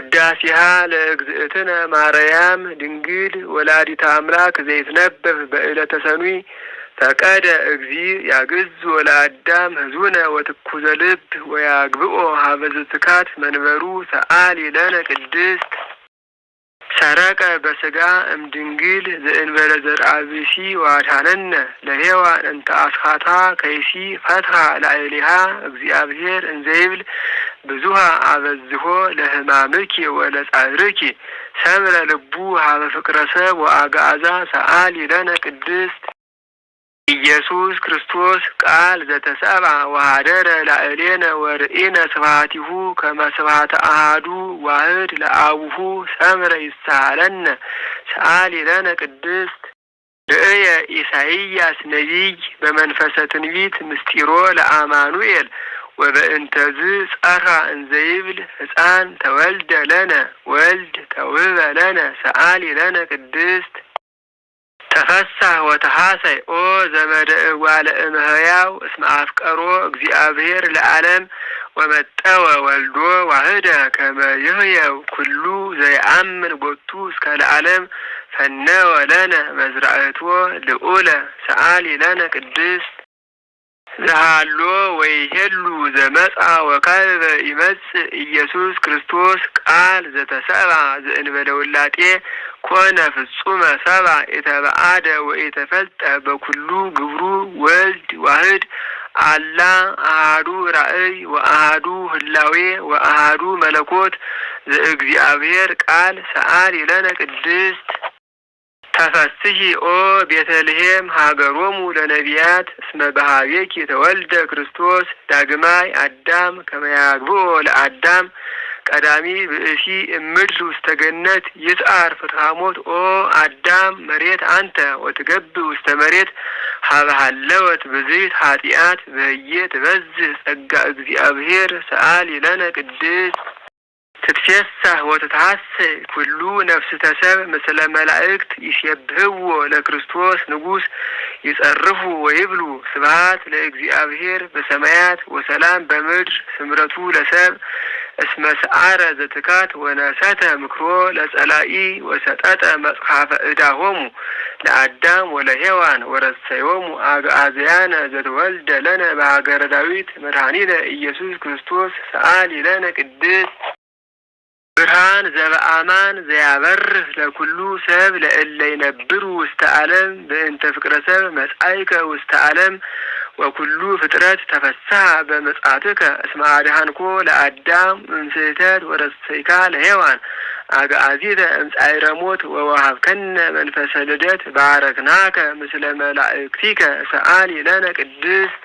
ውዳሴሃ ለእግዝእትነ ማርያም ድንግል ወላዲተ አምላክ ዘይትነበብ በዕለተ ሰኑይ ፈቀደ እግዚእ ያግዝ ወለአዳም ህዙነ ወትኩዘ ልብ ወያግብኦ ሀበ ዝትካት መንበሩ ሰአሊ ለነ ቅድስት። ሰረቀ በስጋ እምድንግል ዘእንበለ ዘርአ ብእሲ ወአድኀነነ ለሔዋን እንተ አስኻታ ከይሲ ፈትሐ ላዕሌሃ እግዚአብሔር እንዘይብል ብዙሃ አበዝሖ ለህማምኪ ወለጻዕርኪ ሰምረ ልቡ ሀበ ፍቅረ ሰብ ወአግዓዛ ሰአሊ ለነ ቅድስት። ኢየሱስ ክርስቶስ ቃል ዘተሰብአ ወኀደረ ላዕሌነ ወርኢነ ስብሐቲሁ ከመ ስብሐተ አሐዱ ዋህድ ለአቡሁ ሰምረ ይሳሃለነ ሰአሊ ለነ ቅድስት። ርእየ ኢሳይያስ ነቢይ በመንፈሰ ትንቢት ምስጢሮ ለአማኑኤል ወበእንተዝ ጸርሐ እንዘይብል ሕፃን ተወልደ ለነ ወልድ ተውህበ ለነ ሰአሊ ለነ ቅድስት። ተፈሳህ ወተሐሰይ ኦ ዘመደ እጓለ እመሕያው እስመ አፍቀሮ እግዚአብሔር ለዓለም ወመጠወ ወልዶ ዋህደ ከመ ይህየው ኩሉ ዘይአምን ቦቱ እስከ ለዓለም ፈነወ ለነ መዝራእትዎ ልዑለ ሰአሊ ለነ ቅድስት። ዘሃሎ ወይሄሉ ዘመጽአ ወካዕበ ይመጽእ ኢየሱስ ክርስቶስ ቃል ዘተሰብአ ዘእንበለ ውላጤ ኮነ ፍጹመ ሰብአ ኢተበአደ ወኢተፈልጠ በኩሉ ግብሩ ወልድ ዋህድ አላ አሐዱ ራእይ ወአሐዱ ህላዌ ወአሐዱ መለኮት ዘእግዚአብሔር ቃል ሰአሊ ለነ ቅድስት። ተፈስሒ ኦ ቤተልሔም ሀገሮሙ ለነቢያት እስመ በኀቤኪ ተወልደ ክርስቶስ ዳግማይ አዳም ከመ ያግብኦ ለአዳም ቀዳሚ ብእሲ እምድር ውስተ ገነት ይስዓር ፍትሐ ሞት ኦ አዳም መሬት አንተ ወትገብእ ውስተ መሬት ሀበ ሀለወት ብዝሕት ኃጢአት በህየ ትበዝሕ ጸጋ እግዚአብሔር ሰአሊ ለነ ቅድስት። ትትፌሳህ ወትትሐሰይ ኩሉ ነፍስተ ሰብእ ምስለ መላእክት ይሴብህዎ ለክርስቶስ ንጉሥ ይጸርፉ ወይብሉ ስብሐት ለእግዚአብሔር በሰማያት ወሰላም በምድር ስምረቱ ለሰብእ እስመ ሰዓረ ዘትካት ወነሰተ ምክሮ ለጸላኢ ወሰጠጠ መጽሐፈ ዕዳሆሙ ለአዳም ወለሔዋን ወረሰዮሙ አግዓዝያነ ዘተወልደ ለነ በሀገረ ዳዊት መድኃኒነ ኢየሱስ ክርስቶስ ሰአሊ ለነ ቅድስት። ብርሃን ዘበአማን ዘያበርህ ለኩሉ ሰብ ለእለ ይነብሩ ውስተ ዓለም በእንተ ፍቅረ ሰብ መጻእከ ውስተ ዓለም ወኩሉ ፍጥረት ተፈስሐ በምጽአትከ እስመ አድኀንኮ ለአዳም እምስሕተት ወረሰይካ ለሔዋን አግዓዚተ እምጻዕረ ሞት ወወሃብከነ መንፈሰ ልደት ባረክናከ ምስለ መላእክቲከ ሰአሊ ለነ ቅድስት።